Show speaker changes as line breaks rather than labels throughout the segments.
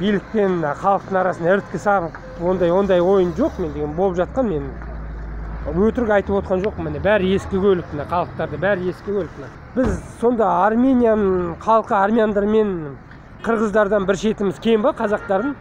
Билік пен халықтың арасында іріткі салып, ондай ойын жоқ мен деген болып жатқан, мен өтірік айтып отқан жоқпын. Міне бәрі ескі көлік, мына халықтарды бәрі ескі көлік. Мына. Біз сонда Арменияның халқы армяндар мен қырғыздардан бір шетіміз кем ба қазақтардың?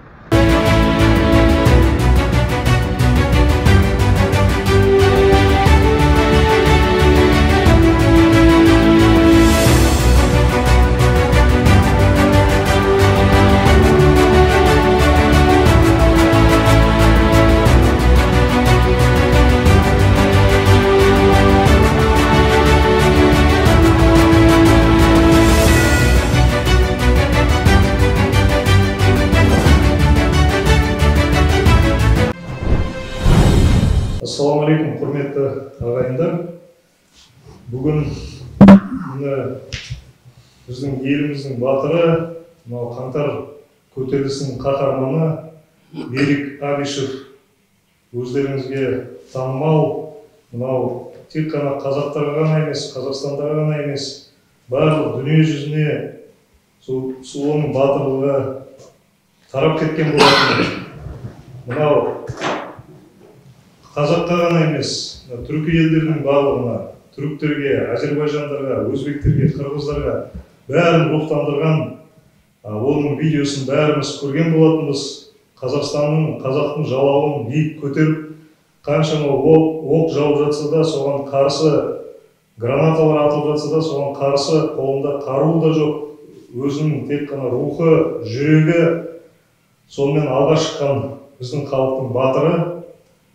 Ассалаумағалейкум, құрметті ағайындар. Бүгін міне біздің еліміздің батыры, мынау Қаңтар көтерілісінің қаһарманы Берік Абишев өздеріңізге танымал, мынау тек қана қазақтарға ғана емес, Қазақстандарға ғана емес, барлық дүние жүзіне сол оның батырлығы тарап кеткен болатын. Мынау қазаққа ғана емес, түркі елдерінің барлығына, түріктерге, әзербайжандарға, өзбектерге, қырғыздарға бәрін рухтандырған оның видеосын бәріміз көрген болатынбыз. Қазақстанның, қазақтың жалауын биік көтеріп, қаншама оқ жауып жатса да, соған қарсы гранаталар атылып жатса да, соған қарсы қолында қаруы да жоқ, өзінің тек қана рухы, жүрегі сонымен алға шыққан біздің халықтың батыры.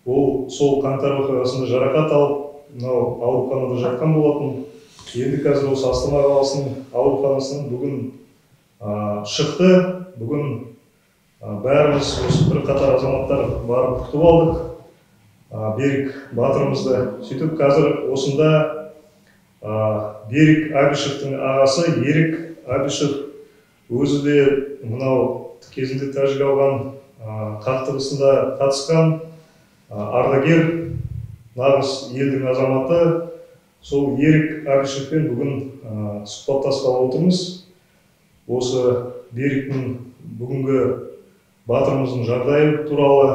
Ол сол Қаңтар оқиғасында жарақат алып, мынау ауруханада жатқан болатын. Енді қазір осы Астана қаласының ауруханасынан бүгін шықты. Бүгін бәріміз осы бірқатар азаматтар барып күтіп алдық Берік батырымызды. Сөйтіп қазір осында Берік Абишевтің ағасы Ерік Абишев өзі де мынау кезінде тәжік ауған қақтығысында қатысқан ардагер, нағыз елдің азаматы. Сол Ерік Абишевпен бүгін сұхбаттасқалы отырмыз. Осы Беріктің бүгінгі батырымыздың жағдайы туралы,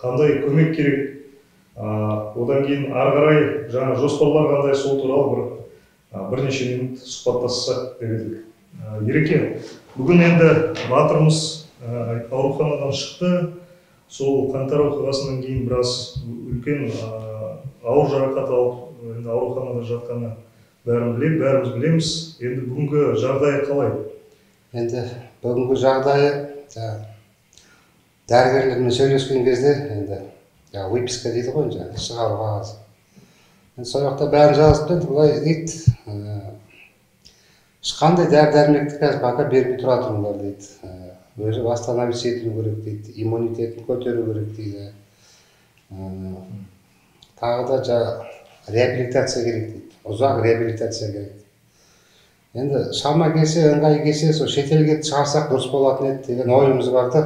қандай көмек керек, одан кейін ары қарай жаңа жоспарлар қандай, сол туралы бірнеше минут сұхбаттассақ деп едік. Ереке, бүгін енді батырымыз ауруханадан шықты. Сол Қаңтар оқиғасынан кейін біраз үлкен ауыр жарақат алып, енді ауруханада жатқаны бәріміз білеміз. Енді бүгінгі жағдайы қалай?
Енді бүгінгі жағдайы дәрігерлермен сөйлескен кезде, енді выписка дейді ғой, енді шығару қағазы. Енді сол жақта бәрін жазып берді, былай дейді, ешқандай дәрі-дәрмекті қазір пока бермей тұра тұрыңдар дейді. Өзі восстановить ету керек дейді, иммунитетін көтеру керек дейді. Тағы да реабилитация керек дейді, ұзақ реабилитация керек. Енді шама келсе, ыңғай келсе, сол шетелге шығарсақ дұрыс болатын еді деген ойымыз бар да.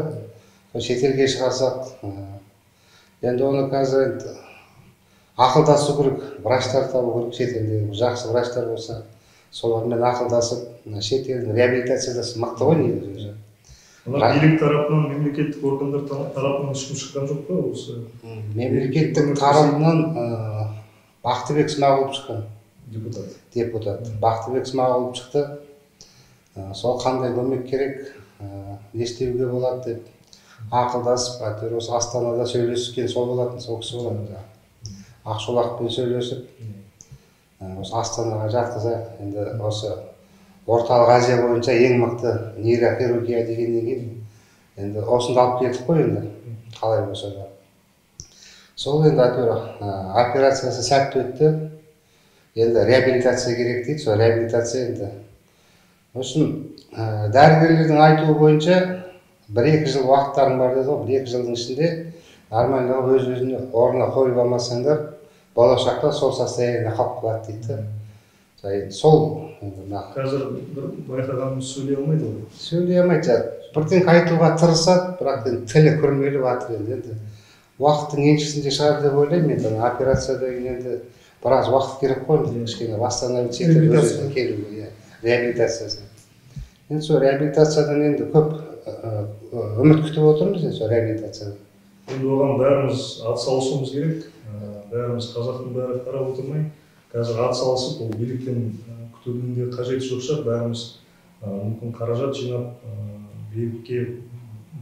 Сол шетелге шығарсақ, енді оны қазір енді ақылдасу керек, врачтар табу керек, шетелде жақсы врачтар болса, солармен ақылдасып, шетелдің реабилитациясы мықты ғой негізі өзі.
Олар билік тарапынан, мемлекеттік органдар тарапынан ешкім шыққан жоқ па осы?
Мемлекеттік тарапынан Бақтыбек Смағұлов шыққан.
Депутат.
Депутат. Бақтыбек Смағұлов шықты. Сол қандай көмек керек, не істеуге болады деп ақылдасып, әйтеуір осы Астанада сөйлескен сол болатын, сол кісі болатын. Ақшолақпен сөйлесіп, осы Астанаға жатқызайық. Енді осы Орталық Азия бойынша ең мықты нейрохирургия дегеннен кейін енді осында алып келдік қой енді, қалай болса да. Сол енді әйтеуір операциясы сәтті өтті. Енді реабилитация керек дейді, сол реабилитация енді. В общем, дәрігерлердің айтуы бойынша 1-2 жыл уақыттарың бар деді ғой, 1-2 жылдың ішінде нормально өз-өзіне орнына қойып алмасаңдар, болашақта сол состояниеде қалып қалады дейді. Сол
қазір бір байқағанымыз сөйлей алмайды ғой.
Сөйлей алмайды, бірдеңе айтуға тырысады, бірақ енді тілі күрмеліп жатыр енді. Енді уақыттың еншісінде шығар деп ойлаймын. Енді операция деген енді біраз уақыт керек қой, енді кішкене восстановить етіп өзіне келуге, реабилитациясына. Енді сол реабилитациядан енді көп үміт күтіп отырмыз енді сол реабилитациядан.
Енді оған бәріміз атсалысуымыз керек. Бәріміз, қазақтың бәрі қарап отырмай, қазір атсалысып, ол биліктен күтудің де қажеті жоқ шығар. Бәріміз мүмкін қаражат жинап, билікке,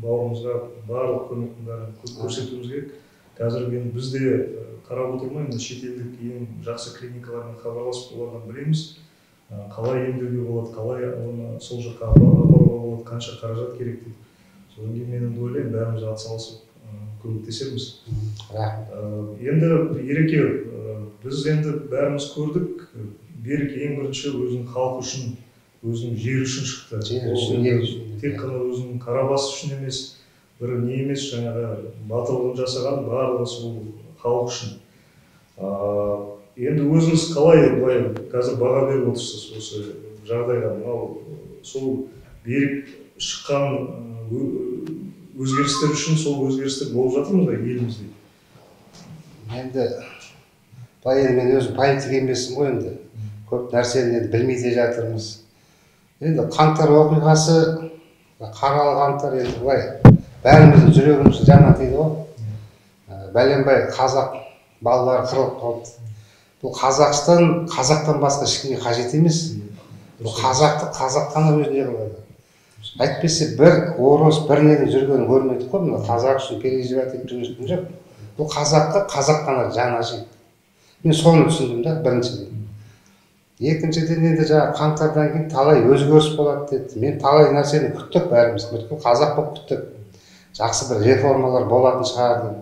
бауырымызға барлық көмектің бәрін көрсетуіміз керек. Қазір енді біз де қарап отырмай, шетелдік ең жақсы клиникалармен хабарласып, олардан білеміз, қалай емдеуге болады, қалай оны сол жаққа апаруға болады, қанша қаражат керек деп. Содан кейін мен енді ойлаймын, бәріміз атсалысып көмектесерміз. Енді Ереке, біз енді бәріміз көрдік, Берік ең бірінші өзінің халқы үшін, өзінің жері үшін шықты. Тек қана өзінің қара басы үшін емес, бір не емес, жаңағы батырлығын жасаған барлығы сол халық үшін. Енді өзіңіз қалай былай қазір баға беріп отырсыз осы жағдайға? Мынау сол Берік шыққан өзгерістер үшін сол өзгерістер болып жатыр ма елімізде?
Енді былай, енді мен өзім политик емеспін ғой енді. Көп нәрсені енді білмей де жатырмыз. Енді қаңтар оқиғасы, қаралы қаңтар, енді былай бәріміздің жүрегіміз жаман тиді ғой. Бәленбай қазақ балалары қырылып қалды. Бұл Қазақстан қазақтан басқа ешкімге қажет емес. Бұл қазақты қазақ қана өзіне қылады. Әйтпесе бір орыс бір ненің жүргенін көрмедік қой. Мына қазақ үшін переживать етіп жүрген ешкім жоқ. Бұл қазаққа қазақ қана жаны ашиды. Мен соны түсіндім да, біріншіден. Екіншіден, енді жаңағы қаңтардан кейін талай өзгеріс болады деді. Мен талай нәрсені күттік бәріміз, бүткіл қазақ болып күттік. Жақсы бір реформалар болатын шығар деп.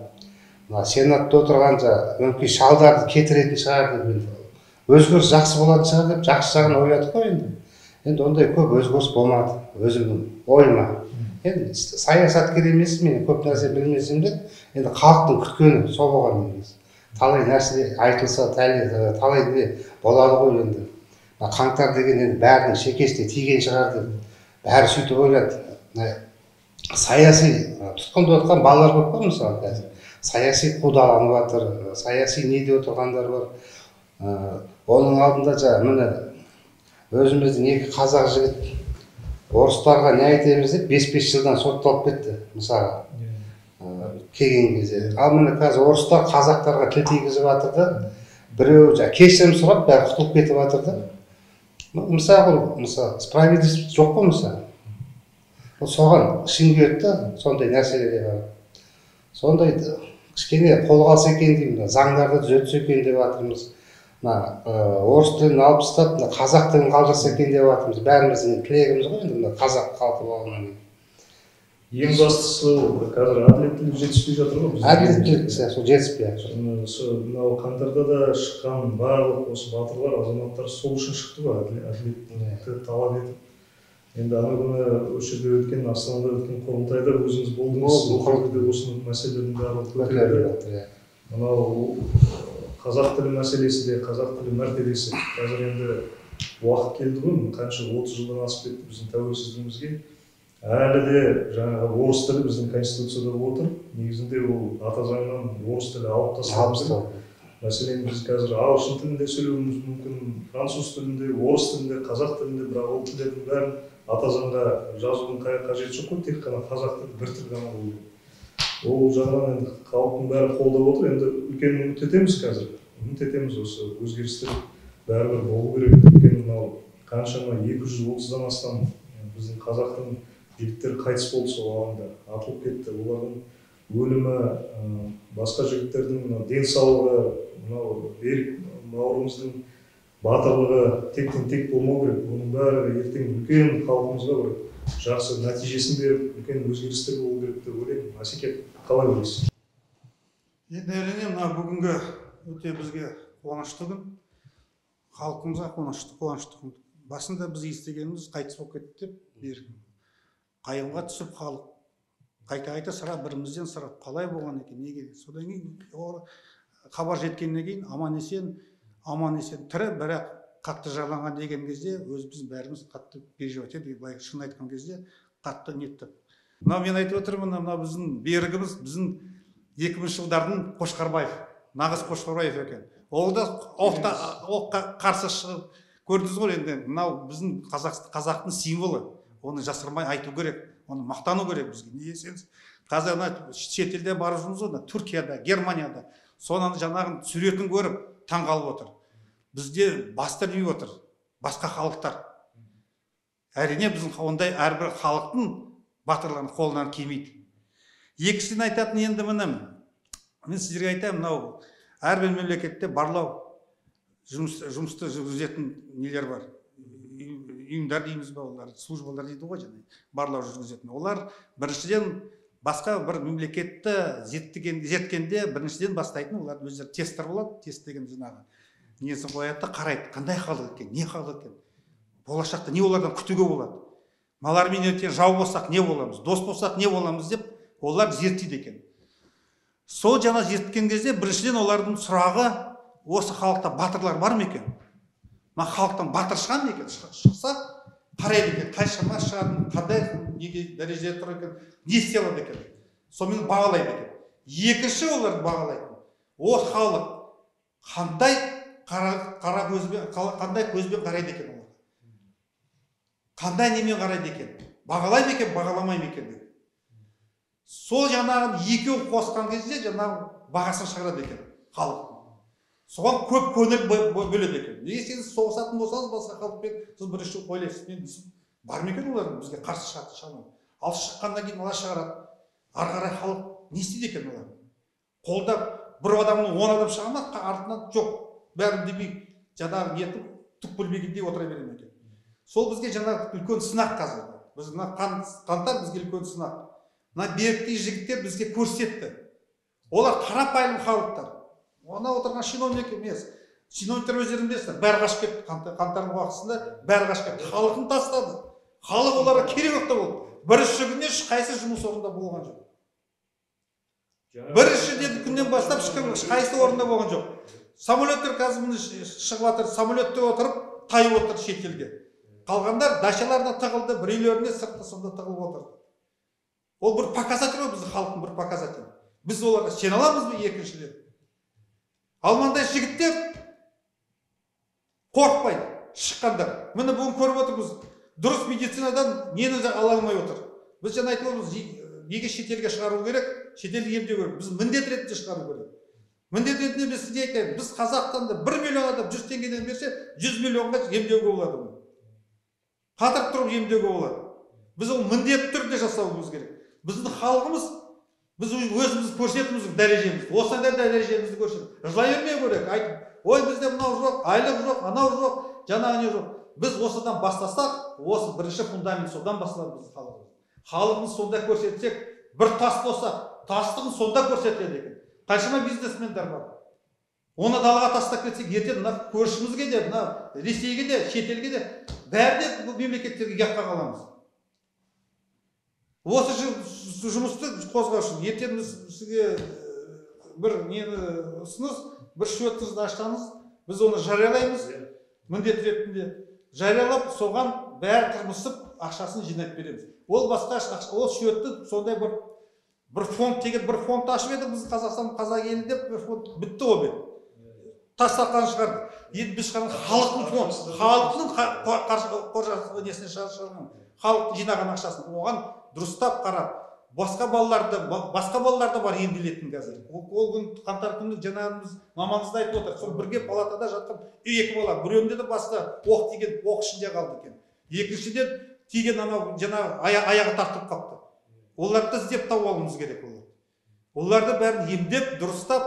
Мына сенатта отырған өңкей шалдарды кетіретін шығар деп, енді өзгеріс жақсы болатын шығар деп жақсы жағын ойладық қой енді. Енді ондай көп өзгеріс болмады өзімнің ойыма. Енді саясаткер емеспін, мен көп нәрсе білмесем де, енді халықтың күткені сол болған негізі. Талай нәрсе айтылса, талай не болады ғой енді. Қаңтар деген енді бәрінің шекесіне тиген шығар деп бәрі сөйтіп ойлады. Саяси тұтқында отқан балалар көп қой, мысалы қазір. Саяси қудаланып жатыр, саяси неде отырғандар бар. Оның алдында жаңа міне өзіміздің екі қазақ жігіт орыстарға не айтамыз деп 5-5 жылдан сотталып кетті, мысалы. Келген кезде. Ал міне қазір орыстар қазақтарға тіл тигізіп жатыр да, біреуі жаңа кешірім сұрап, бәрі құтылып кетіп жатыр да. Мысалы, справедливость жоқ қой мысалы. Соған ішің күйеді да, сондай нәрселерге қарап. Сондай кішкене қолға алса екен деймін, заңдарды түзетсе екен деп жатырмыз. Мына орыс тілін алып тастап, мына қазақ тілін қалдырса екен деп жатырмыз. Бәріміздің тілегіміз ғой енді, мына қазақ халқы болғаннан кейін.
Ең бастысы қазір әділеттілік жетіспей жатыр ғой бізге.
Әділеттілік сол жетіспей жатыр.
Мынау қаңтарда да шыққан барлық осы батырлар, азаматтар сол үшін шықты ғой, әділеттілікті талап етіп. Енді ана күні осы жерде өткен, Астанада өткен құрылтайда өзіңіз болдыңыз. Ол жерде осы мәселелердің барлығы көтерілді. Мынау қазақ тілі мәселесі де, қазақ тілі мәртебесі. Қазір енді уақыт келді ғой, қанша 30 жылдан асып кетті біздің тәуелсіздігімізге. Әлі де жаңағы орыс тілі біздің конституцияда отыр. Негізінде ол ата заңнан орыс тілі алып тасталды. Мәселен, біз қазір ағылшын тілінде сөйлеуіміз мүмкін, француз тілінде, орыс тілінде, қазақ тілінде, бірақ ол тілдердің бәрін ата заңға жазудың қажеті жоқ қой, тек қана қазақ тілі бір тіл ғана болу керек. Ол жағынан енді халықтың бәрі қолдап отыр. Енді үлкен үміт етеміз қазір. Үміт етеміз, осы өзгерістер бәрібір болу керек. Өйткені мынау қаншама 230-дан астам біздің қазақтың жігіттері қайтыс болды сол алаңда, атылып кетті. Олардың өлімі, басқа жігіттердің мынау денсаулығы, мынау Берік бауырымыздың батырлығы тектен тек болмау керек. Оның бәрі ертең үлкен халқымызға бір жақсы нәтижесін беріп, үлкен өзгерістер болу керек деп ойлаймын. Асеке, қалай ойлайсыз?
Енді әрине мына бүгінгі өте бізге қуанышты күн, халқымызға қуанышты күн. Басында біз естігеніміз қайтыс болып кетті деп Берік. Қайғыға түсіп халық қайта-қайта сұрап, бірімізден сұрап, қалай болған екен, неге? Содан кейін хабар жеткеннен кейін аман есен тірі, бірақ қатты жараланған деген кезде өзіміз бәріміз қатты переживать етіп, былай шын айтқан кезде қатты неттік. Мынау мен айтып отырмын, мынау біздің Берігіміз, біздің 2000 жылдардың Қошқарбаев, нағыз Қошқарбаев екен. Ол да оққа қарсы шығып көрдіңіз ғой енді, мынау біздің қазақтың символы. Оны жасырмай айту керек. Оны мақтану керек бізге. Неге десеңіз, қазір ана шетелде барып жүрміз ғой, Түркияда, Германияда. Соны жаңағын суретін көріп таңғалып отыр. Бізде бастырмай отыр басқа халықтар. Әрине біздің ондай әрбір халықтың батырларының қолынан келмейді. Екіншіден айтатын енді міне, мен сіздерге айтайын, мынау әрбір мемлекетте барлау жұмысты жүргізетін нелер бар. Ұйымдар дейміз ба, олар службалар дейді ғой, және барлау жүргізетін. Олар біріншіден басқа бір мемлекетті зерттегенде біріншіден бастайтын олар өздері тесттер болады, тест деген жаңағы несін қояды да қарайды, қандай халық екен, не халық екен, болашақта не олардан күтуге болады, малармен ертең жау болсақ не боламыз, дос болсақ не боламыз деп олар зерттейді екен. Сол жаңа зерттеген кезде біріншіден олардың сұрағы, осы халықта батырлар бар ма екен, мына халықтан батыр шыға ма екен, шықса қарайды екен, қаншама шығады, қандай неге дәрежеде тұр екен, не істей алады екен, сонымен бағалайды екен. Екінші оларды бағалайтын, ол халық қандай қара көзбен, қандай көзбен қарайды екен оларға, қандай немен қарайды екен, бағалай ма екен, бағаламай ма екен деп. Сол жаңағы екеуін қосқан кезде жаңағы бағасын шығарады екен халық. Соған көп көңіл бөледі екен. Неге сіз соғысатын болсаңыз басқа халықпен, сіз бірінші ойлайсыз, мен бар ма екен олар бізге қарсы шығады, шыға. Ал шыққаннан кейін олар шығарады. Ары қарай халық не істейді екен олар? Қолдап бір адамның 10 адам шыға ма, артынан жоқ. Бәрін демей, жаңағы нетіп түк білмегендей отыра бере ме екен. Сол бізге жаңағы үлкен сынақ қазір. Біз мына қаңтар бізге үлкен сынақ. Мына беріктей жігіттер бізге көрсетті. Олар қарапайым халықтар. Ана отырған чиновник емес. Чиновниктер өздерін білесіздер, бәрі қашып кетті. Қаңтардың уақытысында бәрі қашып кетті. Халқын тастады. Халық оларға керек жоқ та болды. Бірінші күннен ешқайсы жұмыс орнында болған жоқ. Бірінші күннен бастап ешқайсы орнында болған жоқ. Самолеттер қазір міне шығып жатыр, самолетте отырып тайып отыр шетелге. Қалғандар дачаларына тығылды, бір үйлеріне сыртта сонда тығылып отырды. Ол бір показатель ғой, біздің халықтың бір показателі. Біз оларға сене аламыз ба екіншіден? Ал мынандай жігіттер қорықпайды, шыққандар. Міне бүгін көріп отырмыз, дұрыс медицинадан нені ала алмай отыр. Біз жаңа айтып отырмыз, неге шетелге шығару керек, шетелге емдеу керек. Біз міндет ретінде шығару керек. Міндет ретінде біз сізге айтайын, біз Қазақстанда 1 миллион адам 100 теңгеден берсе, 100 миллионға емдеуге болады. Қатырып тұрып емдеуге болады. Біз ол міндетті түрде жасауымыз керек. Біздің халқымыз, біз өзіміз көрсетуіміз дәрежемізді, осындай дәрежемізді көрсетіп, жылай бермеу керек, айтып, ой бізде мынау жоқ, айлық жоқ, анау жоқ, жаңағы не жоқ. Біз осыдан бастасақ, осы бірінші фундамент содан басталады біздің халқымыз. Халқымыз сонда көрсетсек, бір тас болса, тастығын сонда көрсетіледі екен. Қаншама бизнесмендер бар. Оны далаға тастап кетсек, ертең мына көршімізге де, мына Ресейге де, шетелге де, бәріне бұл мемлекеттерге ұятқа қаламыз. Осы жұмысты қозғау үшін ертең біз сізге бір нені ұсыныс, бір счетыңызды ашсаңыз, біз оны жариялаймыз, міндет ретінде жариялап, соған бәрі тырмысып ақшасын жинап береміз. Ол басқа, ол счетты сондай бір фонд деген бір фонд ашып едік біз Қазақстан қазақ елі деп бір фонд бітті ғой бет. Тастатқан шығарды. Енді біз шығарған халықтың фонд, халықтың қаржы несіне шығарған, халық жинаған ақшасын оған дұрыстап қарап, басқа балалар да бар емделетін қазір. Ол күн қаңтар күні жаңағымыз мамамыз да айтып отыр. Сол бірге палатада жатқан екі бала, біреуінде де баста оқ тиген, оқ ішінде қалды екен. Екіншіден тиген анау жаңағы аяғы тартылып қалыпты. Оларды іздеп тауып алуымыз керек олар. Оларды бәрін емдеп, дұрыстап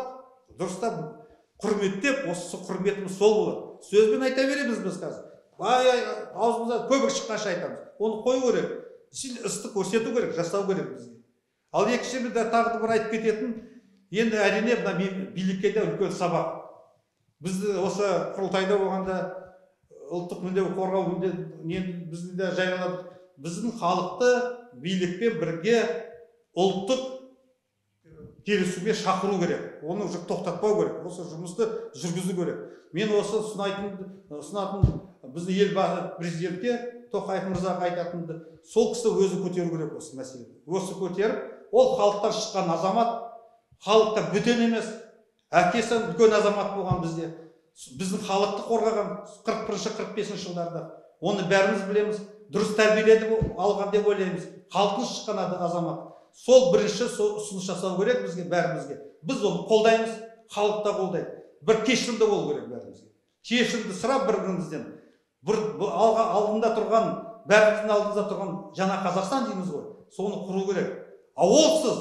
құрметтеп, осы құрметіміз сол болады. Сөзбен айта береміз біз қазір. Бай аузымыздан көбік шыққанша айтамыз. Оны қою керек. Істі көрсету керек, жасау керек бізге. Ал екінші бір тағы да бір айтып кететін, енді әрине мына билікке де үлкен сабақ. Біз осы құрылтайда болғанда ұлттық мүдде қорғау мүдде бізді де жарияладық. Біздің халықты билікпен бірге ұлттық келісуге шақыру керек. Оны уже тоқтатпау керек. Осы жұмысты жүргізу керек. Мен осы ұсынатын біздің елбасы президентке Тоқаев мырзаға айтатынды, сол кісі өзі көтеру керек осы мәселені. Осы көтеріп, ол халықтан шыққан азамат, халықта бөтен емес, әкесі үлкен азамат болған бізде. Біздің халықты қорғаған 41-45 жылдарда. Оны бәріміз білеміз. дұрыс тәрбиеленіп алған деп ойлаймыз. Халықтың шыққан азамат. Сол бірінші сол ұсыныс жасау керек бізге, бәрімізге. Біз оны қолдаймыз, халық та қолдайды. Бір кешірімді болу керек бәрімізге. Кешірімді сұрап бір-бірімізден. Бір алдында тұрған, бәріміздің алдымызда тұрған жаңа Қазақстан дейміз ғой, соны құру керек. А олсыз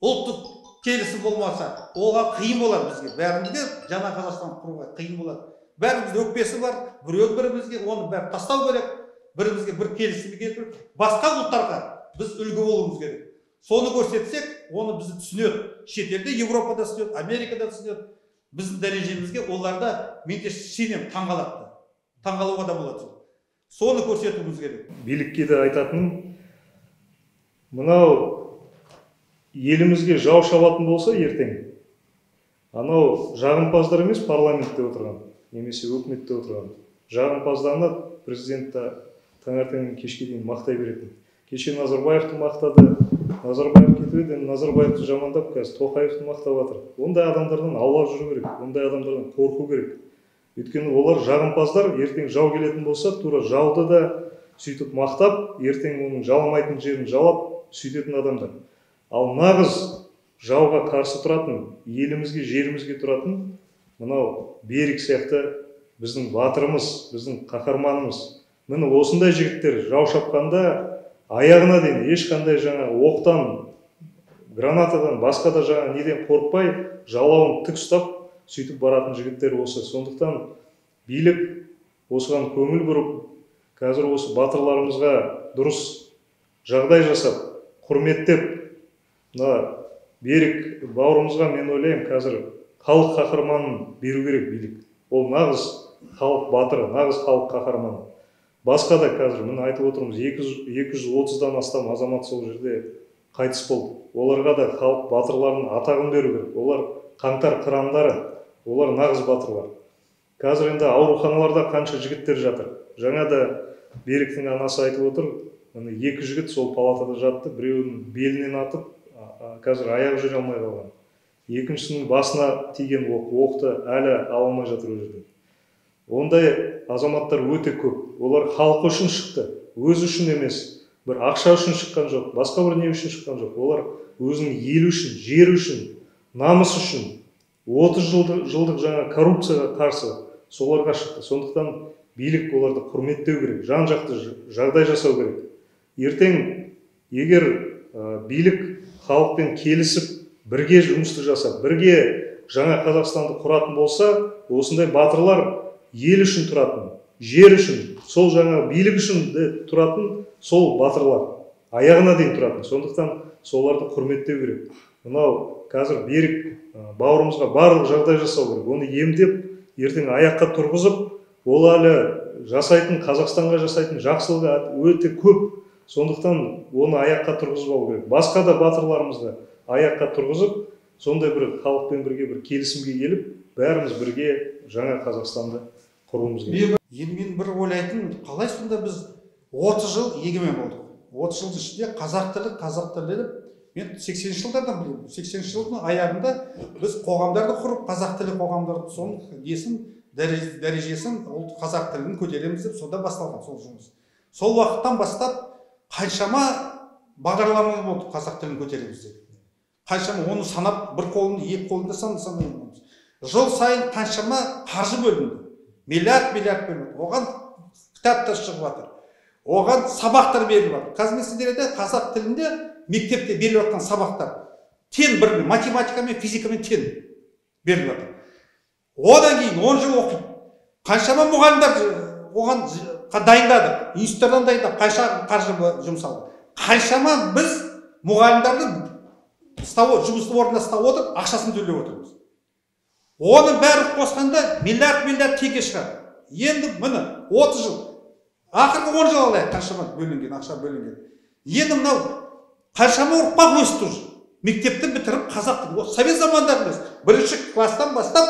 ұлттық келісім болмаса, оған қиын болады бізге. Бәрімізге жаңа Қазақстан құруға қиын болады. Бәрімізде өкпесі бар, біреу бірімізге, оны бәрі тастау керек, бірімізге бір келісімге келтіріп, басқа ұлттарға біз үлгі болуымыз керек. Соны көрсетсек, оны бізді түсінеді. Шетелде, Европада түсінеді, Америкада түсінеді. Біздің дәрежемізге оларда, мен де сенемін, таңғалады. Таңғалуға да болады. Соны көрсетуіміз керек.
Билікке де айтатыным, мынау елімізге жау шабатын болса ертең, анау жағымпаздар емес парламентте отырған, немесе өкіметте отырған. Жағымпаздарына президент таңертеңнен кешке дейін мақтай беретін. Кеше Назарбаевты мақтады, Назарбаев кетіп еді, енді Назарбаевты жамандап, қазір Тоқаевты мақтап жатыр. Ондай адамдардан аулақ жүру керек, ондай адамдардан қорқу керек. Өйткені олар жағымпаздар, ертең жау келетін болса, тура жауды да сөйтіп мақтап, ертең оның жаламайтын жерін жалап, сөйтетін адамдар. Ал нағыз жауға қарсы тұратын, елімізге, жерімізге тұратын мынау Берік сияқты біздің батырымыз, біздің қаһарманымыз. Міне осындай жігіттер жау шапқанда аяғына дейін ешқандай жаңа оқтан, гранатадан, басқа да жаңа неден қорықпай, жалауын тік ұстап, сөйтіп баратын жігіттер осы. Сондықтан билік осыған көңіл бұрып, қазір осы батырларымызға дұрыс жағдай жасап, құрметтеп, мына Берік бауырымызға мен ойлаймын, қазір халық қаһарманын беру керек билік. Ол нағыз халық батыры, нағыз халық қаһарманы. Басқа да қазір, міне айтып отырмыз, 230-дан астам азамат сол жерде қайтыс болды. Оларға да халық батырларының атағын беру керек. Олар қаңтар қырандары, олар нағыз батырлар. Қазір енді ауруханаларда қанша жігіттер жатыр. Жаңа да Беріктің анасы айтып отыр, міне екі жігіт сол палатада жатты, біреуінің белінен атып, қазір аяғы жүре алмай қалған. Екіншісінің басына тиген оқ, оқты әлі ала алмай жатыр ол жерде. Ондай азаматтар өте көп. Олар халқы үшін шықты, өзі үшін емес, бір ақша үшін шыққан жоқ, басқа бір не үшін шыққан жоқ. Олар өзінің елі үшін, жері үшін, намыс үшін, 30 жылдық жаңа коррупцияға қарсы соларға шықты. Сондықтан билік оларды құрметтеу керек, жан-жақты жағдай жасау керек. Ертең егер билік халықпен келісіп, бірге жұмысты жасап, бірге жаңа Қазақстанды құратын болса, осындай батырлар ел үшін тұратын, жер үшін, сол жаңа билік үшін де тұратын сол батырлар, аяғына дейін тұратын. Сондықтан соларды құрметтеу керек. Мынау қазір Берік бауырымызға барлық жағдай жасау керек. Оны емдеп, ертең аяққа тұрғызып, ол әлі жасайтын, Қазақстанға жасайтын жақсылығы өте көп. Сондықтан оны аяққа тұрғызып алу керек. Басқа да батырларымызды аяққа тұрғызып, сондай бір халықпен бірге бір келісімге келіп, бәріміз бірге жаңа Қазақстанды құруымыз керек.
Енді мен бір ойлайтын, қалай сонда біз 30 жыл егемен болдық. 30 жылдың ішінде қазақ тілі, қазақ тілі деп, мен 80-ші жылдардан білемін. 80-ші жылдың аяғында біз қоғамдарды құрып, қазақ тілі қоғамдарды, соның несін, дәрежесін, ұлт қазақ тілін көтереміз деп сонда басталған сол жұмыс. Сол уақыттан бастап қаншама бағдарлама болды қазақ тілін көтереміз деп. Қаншама оны санап, бір қолын, екі қолында санай алмаймыз. Жыл сайын қаншама қаржы бөлінді. Миллиард бөлінді. Оған кітаптар шығып жатыр. Оған сабақтар беріліп жатыр. Қазір мен сіздерге айтайын, қазақ тілінде мектепте беріліп жатқан сабақтар тең бір математикамен, физикамен тең беріліп жатыр. Одан кейін 10 жыл оқиды. Қаншама мұғалімдер оған дайындадық, институттардан дайындап, қанша қаржы жұмсалды. Қаншама біз мұғалімдерді жұмысты орнына ұстап отырып, ақшасын төлеп отырмыз. Оның бәрін қосқанда миллиард теңге шығады. Енді міне 30 жыл, ақырғы 10 жыл алайық, қаншама бөлінген, ақша бөлінген. Енді мынау қаншама ұрпақ өсті уже. Мектепті бітіріп қазақ тілі, совет заманында емес, бірінші класстан бастап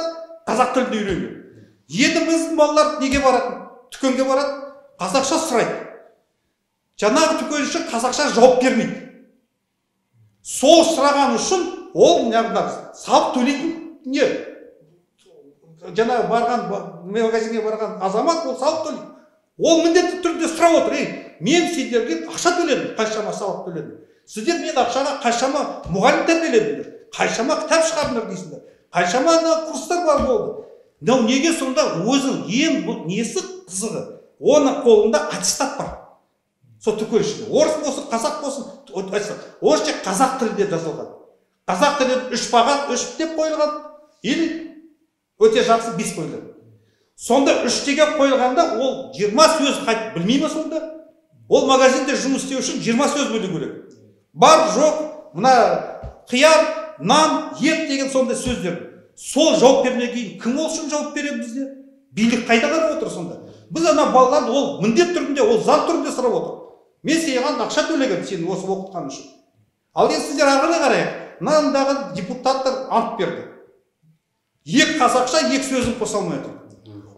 қазақ тілін үйренген. Енді біздің балалар неге барады? Дүкенге барады, қазақша сұрайды. Жаңағы дүкенші қазақша жауап бермейді. Сол сұраған үшін ол салық төлейтін не? Жаңағы барған, магазинге барған азамат ол салық төлейді. Ол міндетті түрде сұрап отыр. Ей,
Мен сендерге ақша төледім, қаншама салық төледім. Сіздер мен ақшаға қаншама мұғалім тәрбиеледіңдер, қаншама кітап шығардыңдар дейсіңдер, қаншама курстар бар болды. Но неге сонда өзінің ең несі қызығы, оның қолында аттестат бар. Сол дүкеншіде, орыс болсын, қазақ болсын, аттестат. Орысша қазақ тілінде жазылған. Қазақ тілінде 3 баға, 3 деп қойылған, или өте жақсы 5 қойылған. Сонда 3 деген қойылғанда ол 20 сөз қайтып білмей ме сонда? Ол магазинде жұмыс істеу үшін 20 сөз білу керек. Бар, жоқ, мына қияр, нан, ет деген сондай сөздер. Сол жауап бермеген кейін кім ол үшін жауап береді бізде? Билік қайда қарап отыр сонда? Біз ана балаларды ол міндет түрінде, ол заң түрінде сұрап отыр. Мен саған ақша төлегем, сені осы оқытқан үшін. Ал енді сіздер ары қарай қарайық. Мынандағы депутаттар ант берді. Екі қазақша, екі сөзін қоса алмай отыр.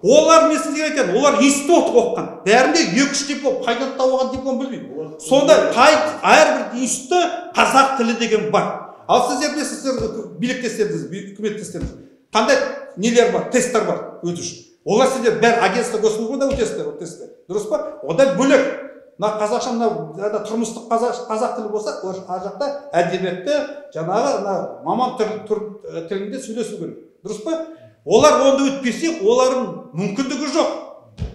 Олар, мен сізге айтайын, олар институт оқыған. Бәрінде 2-3 диплом, қайдан тауып алған диплом білмеймін. Сонда әрбір институтта қазақ тілі деген бар. Ал сіздер білесіздер, билікте істедіңіз, үкіметте істедіңіз. Қандай нелер бар, тесттер бар өту үшін. Олар сіздер бәрі агентство госслужбада өтесіздер, ол тестті. Дұрыс па? Одан бөлек, мына қазақша, мына тұрмыстық қазақ тілі болса, ар жақта әдебиетті, жаңағы мына маман тілінде сөйлесу керек. Дұрыс па? Олар онды өтпесе, олардың мүмкіндігі жоқ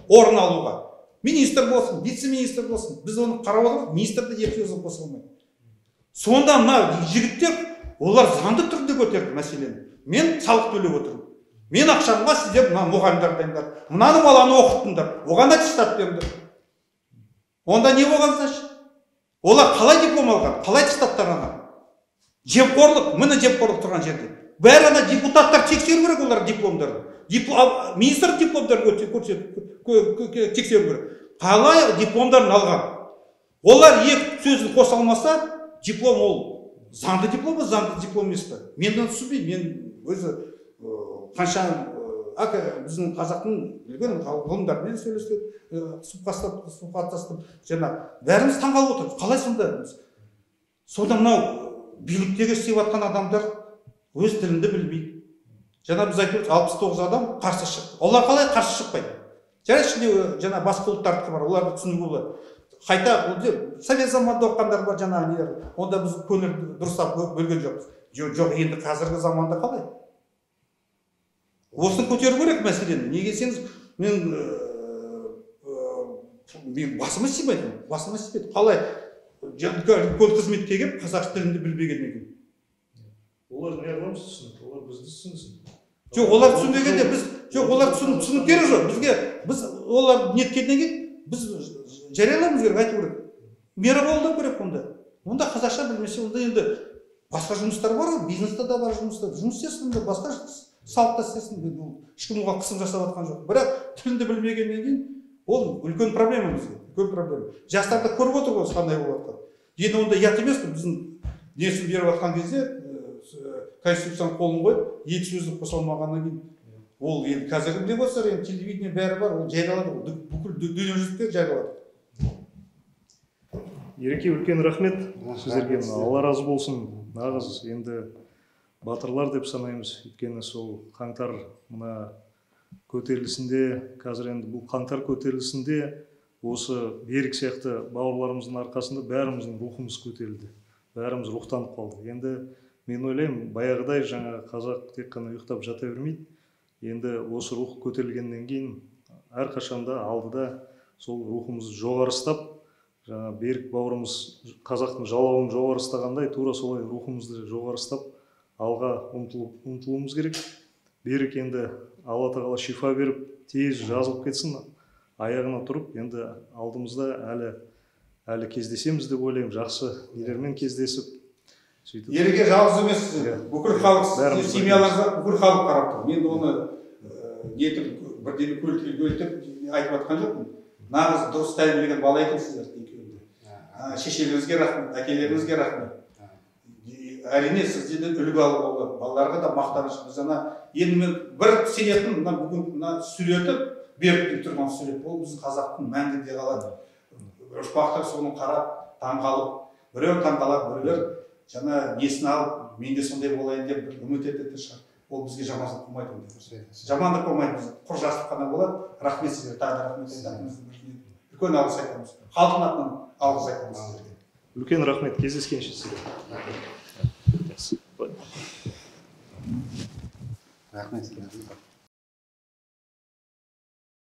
орын алуға. Министр болсын, вице-министр болсын, біз оны қарап отырмыз, министрді екі сөзін қоса алмайды. Сонда мына жігіттер, олар заңды түрде көтерді мәселені. Мен салық төлеп отырмын. Мен ақшамға сіздер мына мұғалімдер дайындады, мынаны баланы оқыттыңдар, оған аттестат бердіңдер. Онда не болған значит? Олар қалай диплом алған, қалай аттестаттар алған? Жемқорлық, міне жемқорлық тұрған жерде. Бәрі ана депутаттар тексеру керек олар дипломдарын. Министр дипломдарын тексеру керек. Қалай дипломдарын алған? Олар екі сөзін қоса алмаса, диплом ол заңды диплом ба, заңды диплом емес пе? Мен оны түсінбеймін. Мен өзі қанша біздің қазақтың үлкен ғылымдарымен сөйлестік, сұхбаттастым, жаңа бәріміз таңғалып отырмыз. Қалай сонда? Сонда мынау биліктегі істеп жатқан адамдар өз тілінде білмейді. Жаңа біз айтып 69 адам қарсы шықты. Олар қалай қарсы шықпайды? Жарайды, ішінде жаңа басқа ұлттардікі бар, оларды түсінуге болады. Қайта совет заманында оқығандар бар, жаңағы нелер. Онда біз көңіл дұрыстап бөлген жоқпыз. Жоқ, енді қазіргі заманда қалай? Осыны көтеру керек мәселені. Неге десеңіз, мен басыма сыймайды, басыма сыймайды. Қалай үлкен қызметке келіп қазақ тілінде білмеген екен.
Олар не қыламыз түсініп, олар бізді түсінсін.
Жоқ, олар түсінбегенде біз, жоқ, олар түсініп керек жоқ. Бізге, біз олар неткеннен кейін біз жариялауымыз керек, айту керек. Мера қолдау керек онда. Онда қазақша білмесе, онда енді басқа жұмыстар бар ғой, бизнесте де бар жұмыстар. Жұмыс істесін, онда басқа салықта істесін. Ешкім оған қысым жасап жатқан жоқ. Бірақ тілді білмегеннен кейін ол үлкен проблема бізге, үлкен проблема. Жастарды көріп отыр ғой, қандай болып жатқанын. Енді онда ұят емес қой, біздің несін беріп жатқан кезде конституцияның қолын қойып, екі сөзді қоса алмағаннан кейін ол енді қазіргі біле болса, енді телевидение бәрі бар, ол жариялады, бүкіл дүниежүзілікте жариялады.
Ереке, үлкен рахмет сіздерге, Алла разы болсын. Нағыз енді батырлар деп санаймыз, өйткені сол қаңтар мына көтерілісінде, қазір енді бұл қаңтар көтерілісінде осы Берік сияқты бауырларымыздың арқасында бәріміздің рухымыз көтерілді, бәріміз рухтанып қалдық. Енді мен ойлаймын, баяғыдай жаңа қазақ тек қана ұйықтап жата бермейді. Енді осы рух көтерілгеннен кейін әрқашанда алдыда сол рухымызды жоғары ұстап, жаңа Берік бауырымыз қазақтың жалауын жоғары ұстағандай, тура солай рухымызды жоғары ұстап алға ұмтылуымыз керек. Берік енді Алла тағала шифа беріп, тез жазылып кетсін, аяғына тұрып, енді алдымызда әлі кездесеміз деп ойлаймын, жақсы нелермен кездесіп. Сөйтіп.
Ереке жалғыз емес, бүкіл халық, семьяларыңызға бүкіл халық қарап тұр. Мен оны нетіп, бірдеме көлтеп айтып жатқан жоқпын. Нағыз дұрыс тәрбиелеген бала екенсіздер екеуінде. Шешелеріңізге рахмет, әкелеріңізге рахмет. Әрине сіздерден үлгі алуға болады, балаларға да мақтаныш. Біз ана енді мен бір сенетін мына бүгін мына суреті, Беріктің тұрған сурет, ол біздің қазақтың мәңгіде қалады. Ұрпақтар соны қарап таңғалып, біреу таңғалады, біреулер жаңа несін алып, мен де сондай болайын деп бір үміт ететін шығар. Ол бізге жамандық болмайды. Жамандық болмайды, құр жақсылық қана болады. Рахмет сіздерге, тағы да рахмет айтамыз. Үлкен алғыс айтамыз. Халықтың атынан алғыс айтамыз сіздерге.
Үлкен рахмет, кездескенше сізге.
Рахмет сізге.